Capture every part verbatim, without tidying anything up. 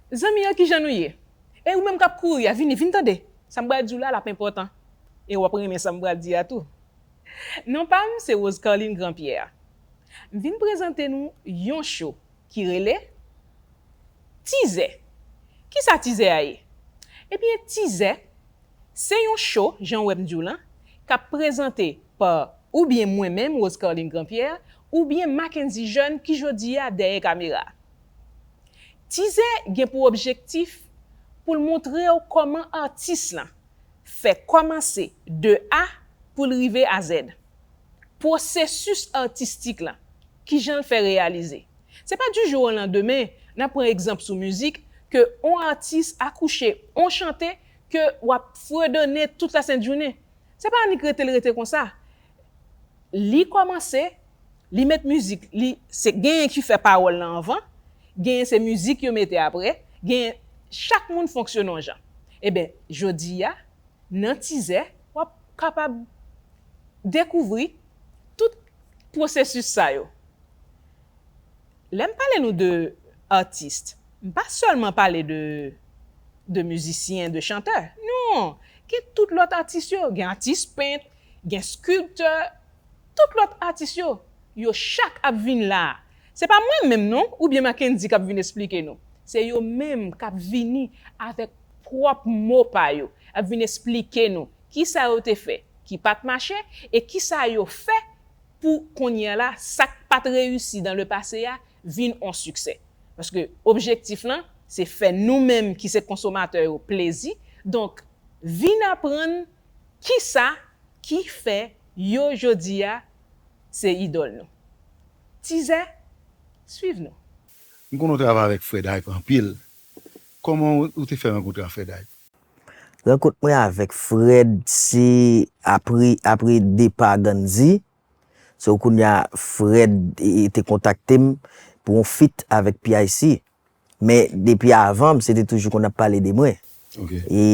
Zanmi yo, kijan nou ye? E ou menm k ap kouri a, vini, vin tande. Sa m pral di w la, l ap enpòtan. E w ap renmen sa m pral di a tou. Non pa m, se Rose Carline Grandpierre. M vin prezante nou yon cho ki rele Tizè. Kisa Tizè a ye? Ebyen, Tizè, se yon cho, jan w wè m di w lan, k ap prezante pa oubyen mwen menm, Rose Carline Grandpierre, oubyen Mackenzie Jeune ki jodi a dèyè kamera. Tizè gen pou objektif pou l montre w kòman atis lan fè kòmanse de A pou l rive a Z. Pwosesis atistik lan, kijan l fè reyalize. Se pa du jour au lendemain, n ap pran egzanp sou mizik, ke on atis akouche on chante ke w ap fredone tout la sent jounen. Se pa annik rete l rete konsa. Li kòmanse, li met mizik, li se genyen ki fè pawòl lan anvan, genyen se mizik yo mete apre, genyen chak moun fonksyone yon jan. Eben, jodi a, nan Tizè, w ap kapab dekouvri tout pwosesis sa yo. Lè m pale nou de atis, m pa sèlman pale de, de mizisyen, de chantè. Non! Gen tout lòt atis yo. Gen atis pent, gen skilptè, tout lòt atis yo. Yo chak ap vin la a. Se pa mwen menm non, oubyen Mackendy k ap vin esplike nou. Se yo menm k ap vini avèk pwòp mo pa yo, ap vin esplike nou kisa yo te fè ki pa t mache e kisa yo fè pou kounye a la, sa k pa t reyisi dans le passé a vin on siksè. Paske objektif lan, se fè nou menm ki se konsomatè yo plezi. Donk, vin aprann kisa ki fè yo jodi a se idòl nou. Tizè, swiv nou. M konnen w travay avèk Fred Hype anpil. Kòman w, ou te fè rankontre ak Fred Hype? Rankont mwen avèk Fred se apre, apre depa Gandhi. So, kounye a, Fred, e, e, te kontakte m pou yon feat avèk P I C. Men, depi avan, misye te toujou konn ap pale de mwen. Ok. E,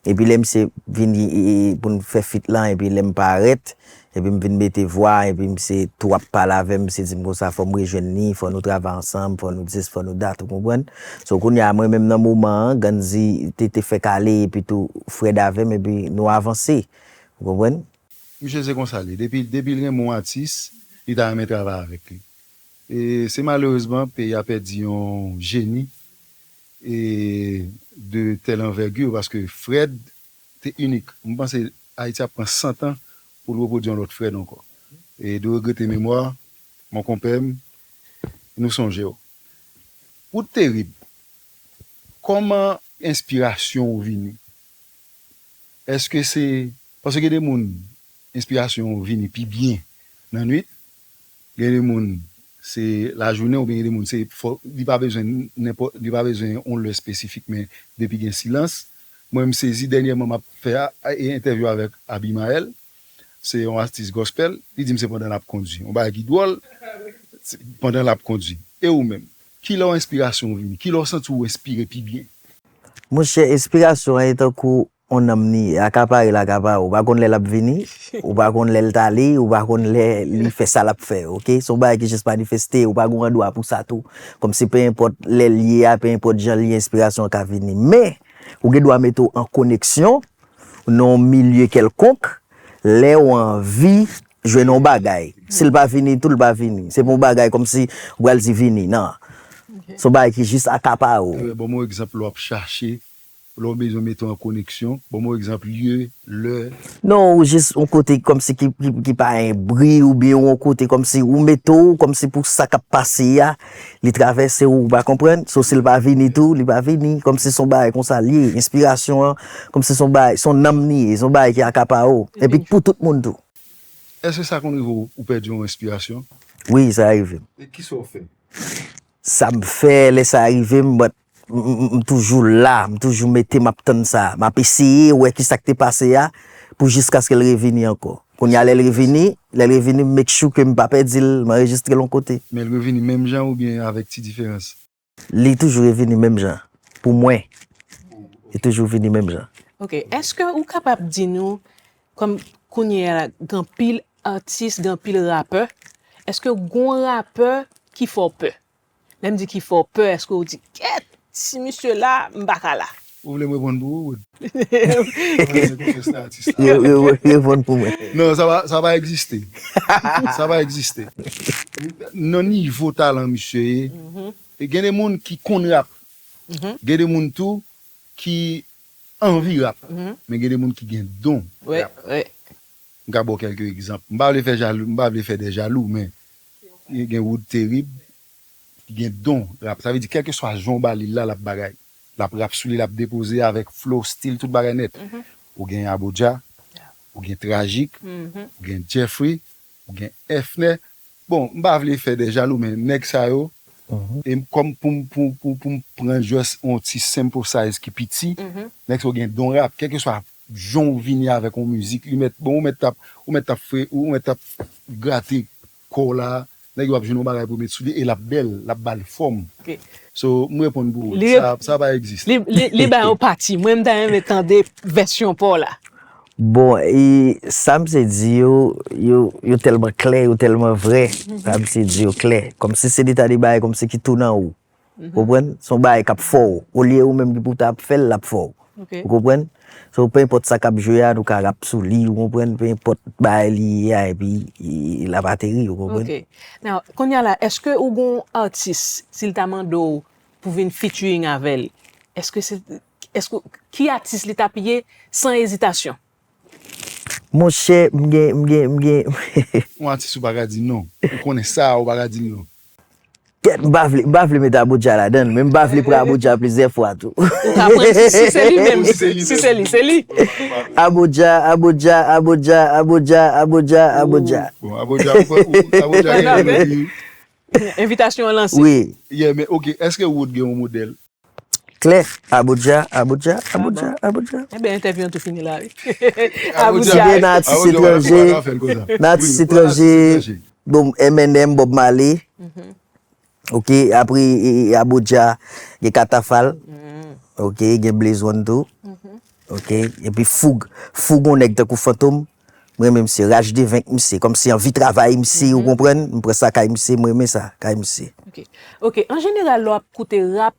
epi lè misye vini, e, e, pou n fè feat lan, epi lè m parèt, epi m vin mete vwa, epi misye tou ap pale avè m, misye di m konsa, fò m rejwenn li, fò nou travay ansanm, fò nou dis, fò nou dat, ou konprann? So, kounye a, mwen menm nan moman an, Gandhi te, te fè kale, epi tou Fred avè m, epi nou avanse, ou konprann? Misye se konsa l ye. Depi, depi l renmen yon atis, li ta renmen travay avèk li. E se malerezman, peyi a pèdi yon jeni e de tèl anvègi, paske Fred te inik. M panse Ayiti ap pran san tan pou l repwodui yon lòt Fred ankò. E de regrete memwa, mon konpè m, nou sonje w. Pou terib, kòman enspirasyon w vini? Èske se, paske gen de moun, enspirasyon yo vini pi byen nan nwit, gen de moun, se lajounen, oubyen gen de moun, se fò, li pa bezwen nenpòt, li pa bezwen yon lè espesifik, men depi gen silans. Mwen, m sezi, dènyèman, m ap fè a, a, e entèvyou avèk Abimael, se yon atis gospel, li di m se pandan l ap kondui. Yon bagay ki dwòl, se pandan l ap kondui. E ou menm? Kilè w enspirasyon w vini? Kilè w santi w enspire pi byen? Monchè, enspirasyon an e tankou on nanm li ye, akapare l akapare. Ou pa konn lè l ap vini, ou pa konn lè l t ale, ou pa konn lè li fè sa l ap fè, oke? Se yon bagay ki jis manifeste, ou pa gen yon andwa pou sa tou. Kòmsi pe enpòt lè l ye a, pe enpòt jan l ye, enspirasyon an ka vini. Men, ou gen dwa mete w an koneksyon nan yon milye kèlkonk, lè w anvi jwenn yon bagay. Si l pa vini tou, l pa vini. Se pa yon bagay kòmsi ou pral di vini, nan. Se yon bagay ki jis akapare w. Ebyen, ban m yon egzanp lè w ap chache, lè w bezwen mete w an koneksyon. Ban m yon egzanp, lye, lè. Non, ou jis yon kote kòmsi ki, ki, ki pa gen bri, oubyen yon kote kòmsi ou mete w, kòmsi pou sa k ap pase a, li travèse w, ou pa konprann. So, si l pa vini tou, li pa vini. Kòmsi se yon bagay konsa l ye. Enspirasyon an, kòmsi se yon bagay, se yon nanm li ye, se yon bagay ki akapare w. Epi pou tout moun tou. Èske sa konn rive w, ou pèdi yon enspirasyon? Wi, sa rive m. E kisa w fè? Sa m fè, lè sa rive m, but m, m, m, m toujou la, m toujou mete, m ap tann sa. M ap eseye wè kisa k te pase a, pou jiskaske l revini ankò. Kounye a, lè l revini, lè l revini, m make sure ke m pa pèdi l, m anrejistre l yon kote. Men l revini menm jan oubyen avèk ti diferans? Li toujou revini menm jan. Pou mwen, li toujou vini menm jan. Ok, èske ou kapab di nou, kòm kounye a, gen anpil atis, gen anpil rapè, èske gon rapè ki fè w pè? Lè m di ki fè w pè, èske w di, kèt, si misye la, m pa ka la. Ou vle m reponn pou ou, Wood? Reponn pou mwen. Non, sa va, sa va egziste. Sa va egziste. Nan nivo talan misye ye, e gen de moun ki konn rap. Gen de moun tou ki anvi rap. Men gen de moun ki gen don rap. M ka ba w kèlke egzanp. M pa vle fè jalou, m pa vle fè de jalou, men gen Wood Terib ki gen don rap. Sa vle di, kèlkeswa jan w ba li l la, l ap bagay. L ap rap sou li, l ap depoze avèk flow, stil, tout bagay nèt. Ou gen Abodja, ou gen Trajik, ou gen Jeffrey, ou gen Efner. Bon, m pa vle fè de jalou, men nèg sa yo, e kòm pou m pou, pou, pou m pran just yon ti sample size ki piti, nèg sa yo gen don rap, kèlkeswa jan w vini avèk yon mizik, li mèt, bon, ou mèt t ap, ou mèt t ap fre, ou mèt t ap grate kò w la, nèg yo ap jwenn yon bagay pou met sou li e l ap bèl, l ap ba l fòm. So, m reponn pou ou. Sa, sa pa egziste. Li, li, li ba yon pati. Mwen, m ta renmen tande vèsyon pa w la. Bon, e sa m se di yo, yo, yo tèlman klè, yo tèlman vrè. Sa m se di yo klè. Kòmsi se de ta de bagay kòmsi ki tou nan ou. Ou konprann? Se yon bagay k ap fè w. Olye ou menm ki pou ta ap fè l, l ap fè w. Ou konprann? So, pe enpòt sa k ap jwe a, nou ka rap sou li, ou konprann? Pe enpòt bagay li ye a, epi l ap ateri, ou konprann? Now, kounye a la, èske ou gon atis, si l ta mande w pou vin featuring avè l, èske se, èske, ki atis li t ap ye san ezitasyon? Monchè, m gen, m gen, m gen. Yon atis ou pa ka di non. Ou konnen sa, ou pa ka di non. Kèt, m pa vle, m pa vle met Abodja ladan l, men m pa vle pran Abodja plizyè fwa tou. Ou ka pran l si, si se li menm. Si se li, se li. Abodja, Abodja, Abodja, Abodja, Abodja, Abodja. Bon, Abodja, Abodja gen. Envitasyon an lanse. Wi. Yeah, men ok, èske Wood gen yon modèl? Klè, Abodja, Abodja, Abodja, Abodja. Ebyen, entèvyou an tou fini la, wi. Abodja. Nan atis etranje, nan atis etranje, bon, M N M, Bob Marley, ok, apre Abodja, gen Katafal, ok, gen Blaze One tou, ok, epi Foug, Foug yon nèg tankou Fantom, m renmen misye, Raj Devin k misye, kòmsi anvi travay misye, ou konprann, m pran sa kay misye, m renmen sa, kay misye. Ok, an jeneral, lè w ap koute rap,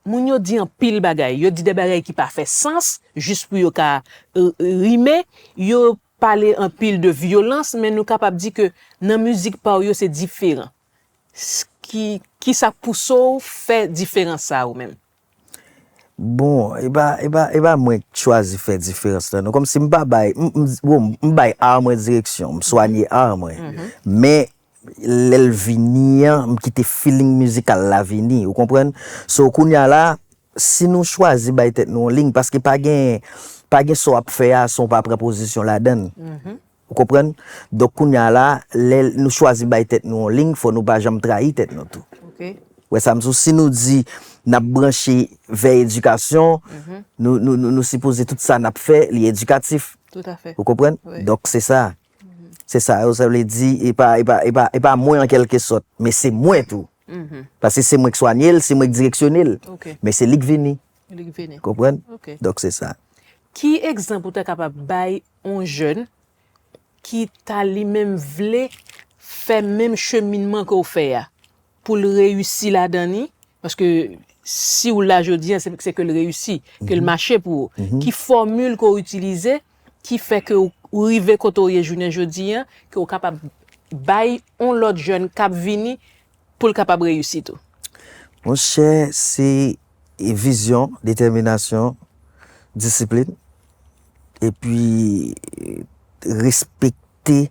moun yo di anpil bagay. Yo di de bagay ki pa fè sans, jis pou yo ka rime. Yo pale anpil de vyolans, men nou kapab di ke nan mizik pa w yo se diferan. Ki, kisa k pouse w fè diferans sa a ou menm? Bon, e pa, e pa, e pa mwen k chwazi fè diferans lan non. Kòmsi m pa bay, m, m, bon, m bay ar mwen direksyon, m swanye ar mwen. Men, lè l vini an, m kite feeling mizikal la vini, ou konprann? So, kounye a la, si nou chwazi bay tèt nou yon liy, paske pa gen, pa gen sa w ap fè a san w pa pran pozisyon ladan l. Ou konprann? Donk, kounye a la, lè nou chwazi bay tèt nou yon liy, fò nou pa janm trayi tèt nou tou. Ou wè sa m di w, si nou di n ap branche vè edikasyon, nou, nou, nou, nou sipoze tout sa n ap fè, li edikatif. Ou konprann? Donk, se sa. Se sa, yo, sa vle di, e pa, e pa, e pa, e pa mwen an kèlke sòt, men se mwen tou. Paske se mwen k swanye l, se mwen k direksyone l. Men se li k vini. Li k vini. Konprann? Donk, se sa. Ki egzanp ou ta kapab bay yon jèn ki ta li menm vle fè menm cheminman ke w fè a? Pou l reyisi ladan li, paske si w la jodi a, se, se ke l reyisi, ke l mache pou ou. Ki fòmil ke w itilize ki fè ke w, ou rive kote w ye jounen jodi a, ke w kapab bay yon lòt jèn k ap vini pou l kapab reyisi tou? Monchè, se vizyon, detèminasyon, disiplin, epi respekte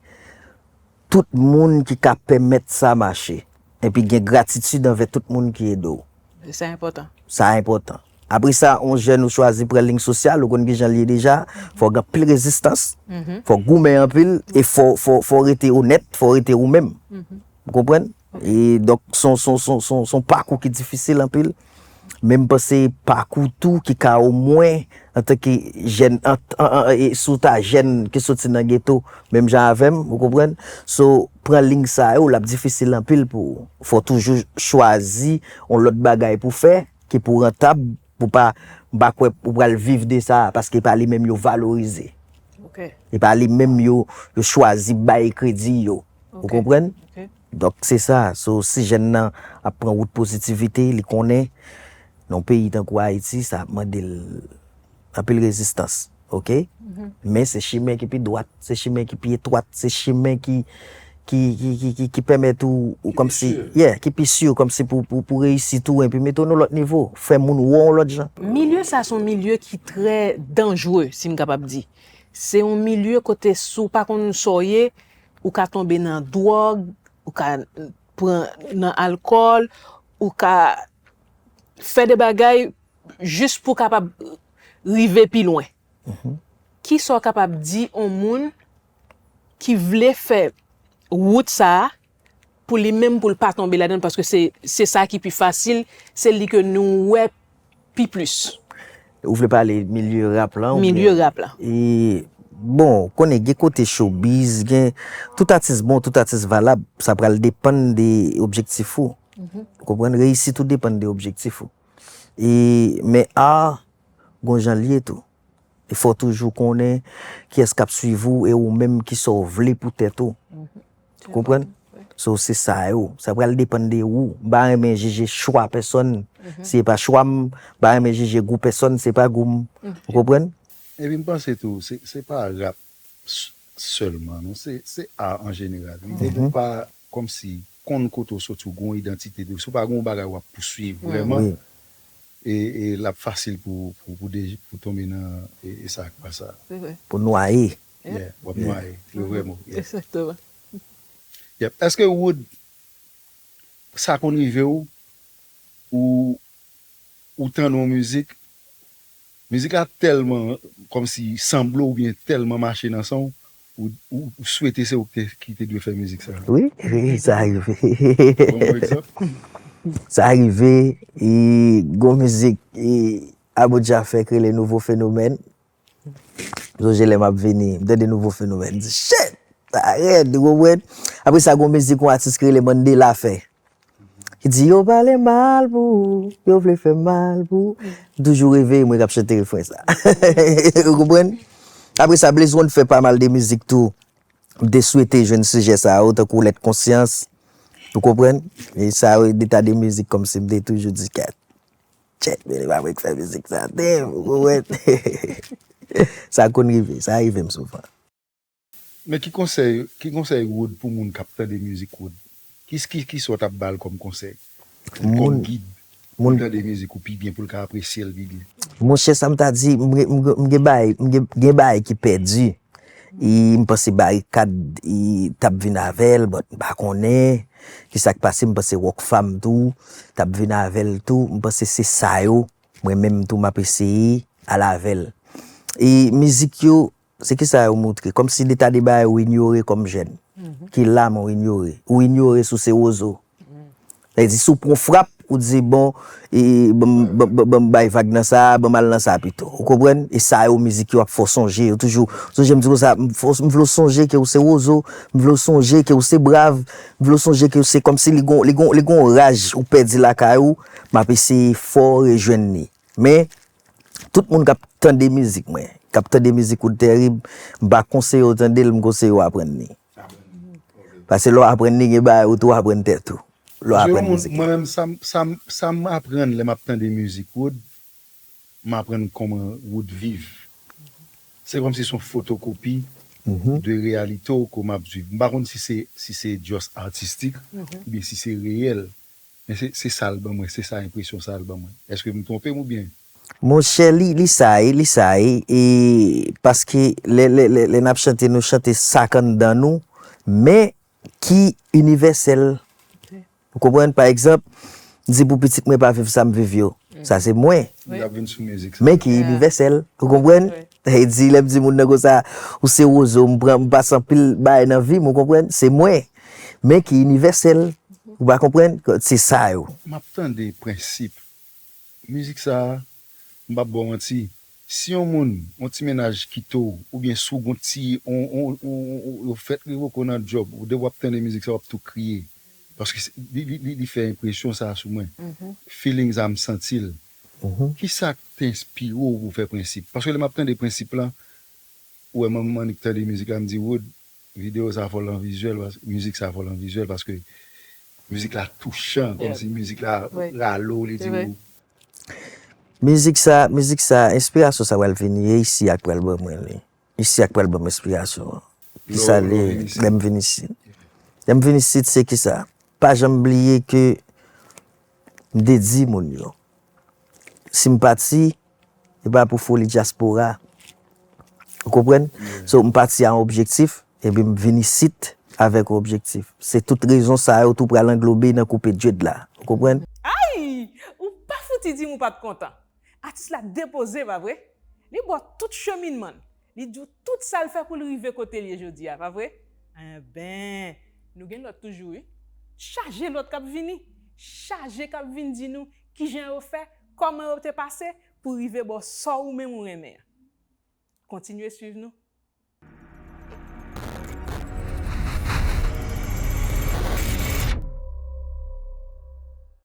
tout moun ki ka pèmèt sa mache. Epi gen gratitid anvè tout moun ki ede w. Sa enpòtan. Sa enpòtan. Apre sa, yon jèn ou chwazi pran liy sosyal, ou konn kijan l ye deja, fò w gen anpil rezistans, fò w goumen anpil, e fò, fò, fò w rete onèt, fò w rete ou menm. Ou konprann? E donk, se yon, se yon, se yon, se yon, se yon pakou ki difisil anpil. Men m panse pakou tou ki ka omwen antanke jèn, an, an, an, e, si w ta jèn ki soti nan geto, menm jan avè m, ou konprann? So, pran liy sa yo, l ap difisil anpil pou ou. Fò w toujou chwazi yon lòt bagay pou w fè, ki pou rantab, pou pa, m pa kwè ou pral viv de sa, paske pa li menm yo valorize. E pa li menm yo, yo chwazi bay kredi yo. Ou konprann? Donk, se sa. So, si jèn nan ap pran wout pozitivite, li konnen Nan yon peyi tankou Ayiti, sa ap mande l anpil rezistans, oke? Men se chimen ki pi dwat, se chimen ki pi etwat, se chimen ki, ki, ki, ki, ki, ki pèmèt ou, ou kòmsi, yeah, ki pi si, kòmsi pou, pou, pou reyisi tou, epi mete w nan lòt nivo, fè moun wè w yon lòt jan. Milye sa se yon milye ki trè danjre, si m kapab di. Se yon milye kote si w pa konn sa w ye, ou ka tonbe nan dwòg, ou ka pran nan alkòl, ou ka fè de bagay jis pou kapab rive pi lwen. Kisa w kapab di yon moun ki vle fè wout sa a pou li menm, pou l pa tonbe ladan l, paske se, se sa ki pi fasil, se li ke nou wè pi plis. Ou vle pale milye rap la, oubyen? Milye rap la. E, bon, konnen gen kote showbiz, gen tout atis bon, tout atis valab, sa pral depann de objektif ou. Ou konprann? Reyisit ou depann de objektif ou. E, men art, gon jan l ye tou. E fò w toujou konnen kiyès k ap swiv ou e ou menm kisa w vle pou tèt ou. Ou konprann? So, se sa yo. Sa pral depann de ou. M pa renmen jije chwa pèsòn si e pa chwa m. M pa renmen jije gou pèsòn si e pa gou m. Ou konprann? Epi m panse tou, se, se pa rap s-, sèlman, non. Se, se art an jeneral. Lide pou pa kòmsi konn kote w soti, ou gen yon idantite de ou. Si w pa gen yon bagay w ap pouswiv vrèman, e, e l ap fasil pou, pou, pou, de, pou tonbe nan e, e sa k pa sa. Pou nwaye. Yeah, w ap nwaye. Se vrèman. Egzakteman. Yep. Èske Wood, sa konn rive w, ou, ou tande yon mizik, mizik la tèlman kòmsi sanble w oubyen tèlman mache nan san w, ou, ou, ou swete se ou ki te, ki te dwe fè mizik sa? Wi, wi, sa rive. Ban m yon egzanp. Sa rive, e gon mizik, e Abou Dja fè k rele Nouvo Fenomèn. M sonje lè m ap vini, m tande Nouvo Fenomèn, m di, shit! Sa rèd, ou konprann? Apre sa, gon mizik yon atis ki rele Mandela fè. Ki di, yo pale mal pou ou, yo vle fè mal pou ou. M toujou reve, mwen k ap chante refren sa. Ou konprann? Apre sa, Blaze One fè pa mal de mizik tou. M te swete jwenn sijè sa yo, tankou Lèt Konsyans. Ou konprann? E sa yo, de ta de mizik kòmsi m te toujou di, kèt. Tchèt, men li pa mwen k fè mizik sa, damn, ou konprann? Sa konn rive, sa rive m souvan. Men ki konsèy, ki konsèy Wood pou moun k ap tande mizik Wood? Ki, ki, ki sa w t ap ba l kòm konsèy? Kòm gid pou l tande mizik ou pi byen, pou l ka apresye l pi byen. Monchè, sa m ta di, m gen, m gen, m gen bagay, m gen, gen bagay ki pèdi. E m panse Barikad, e, t ap vin avè l, but m pa konnen ki sa k pase, m panse Rockfam tou t ap vin avè l tou, m panse se sa yo, mwen menm tou m ap eseye al avè l. E mizik yo, se ki sa yo moutre, kòmsi de ta de bagay ou inyore kòm jèn, ki la men w inyore, ou inyore si w se wozo. Sa vle di, si w pran frap, ou di, bon, e, ban m, ban, ban, ban m bay vag nan sa, ban m al nan sa pito. Ou konprann? E sa yo, mizik yo ap fè w sonje, yo toujou, sonje m di konsa, m fè w, m vle w sonje ke w se wozo, m vle w sonje ke w se brav, m vle w sonje ke w se kòmsi li gon, li gon, li gon raj ou pèdi lakay ou, m ap eseye fè w rejwenn li. Men, tout moun k ap tande mizik mwen, k ap tande mizik Wood Tèrib, m pa konseye w tande l, m konseye w aprann li. Paske lè w aprann li, gen bagay ou tou aprann tèt ou. Lè w aprann mizik. Mwen menm, sa m, sa m, sa m aprann lè m ap tande mizik Wood, m aprann kòman Wood viv. Se kòmsi se yon fotokopi de reyalite w ke m ap viv. M pa konn si se, si se just artistik, oubyen si se reyèl. Men se, se sa l ban mwen, se sa enpresyon sa l ban mwen. Èske m twonpe m oubyen? Monchè, li, li sa ye, li sa ye, e paske lè, lè, lè, lè n ap chante, nou chante sa k anndan nou, men ki inivèsèl. Ou konprann? Pa egzanp, m di pou pitit mwen pa viv sa m viv yo. Sa se mwen. Li ap vin sou mizik sa. Men ki inivèsèl. Ou konprann? E di, lè m di moun nan konsa, ou se wozo, m pran, m pase anpil bagay nan vi m, ou konprann? Se mwen. Men ki inivèsèl. Ou pa konprann? Se sa yo. M ap tande prensip. Mizik sa a, m p ap ba w manti. Si yon moun, yon ti mennaj kite w, oubyen si w gon ti, on, on, on, on, yo fèk revoke w nan djòb, ou depi w ap tande mizik sa, w ap tou kriye. Paske se, li, li, li, li fè enpresyon sa a sou mwen. Feeling sa a, m santi l. Kisa k te enspire w pou w fè Prensip? Paske lè m ap tande Prensip lan, ou wè manman Nick tande mizik la, m di, Wood, videyo sa fò l an vizyèl, pas-, mizik sa fò l an vizyèl, paske mizik la touchan, kòmsi mizik la rale w, li di w. Mizik sa, mizik sa, enspirasyon sa pral vini, e isi a k pral ban mwen li. Isi a k pral ban m enspirasyon an. Ki sa li, lè m vin isit. Lè m vin isit, se ki sa? Pa janm bliye ke m te di moun yo, si m pati, e pa pou foli dyaspora. Ou konprann? So, m pati a yon objektif, epi m vin isit avèk yon objektif. Se tout rezon sa yo tou pral anglobe nan koupe dread la. Ou konprann? Ay! Ou pa fouti di m ou pa t kontan. Atis la depoze, pa vre? Li ba w tout cheminman l. Li di w tout sa l fè pou l rive kote l ye jodi a, pa vre? Enben, nou gen lòt toujou, wi. Chaje lòt k ap vini. Chaje k ap vin di nou kijan yo fè, kòman yo te pase pou rive ba w sa ou menm ou renmen an. Kontinye swiv nou.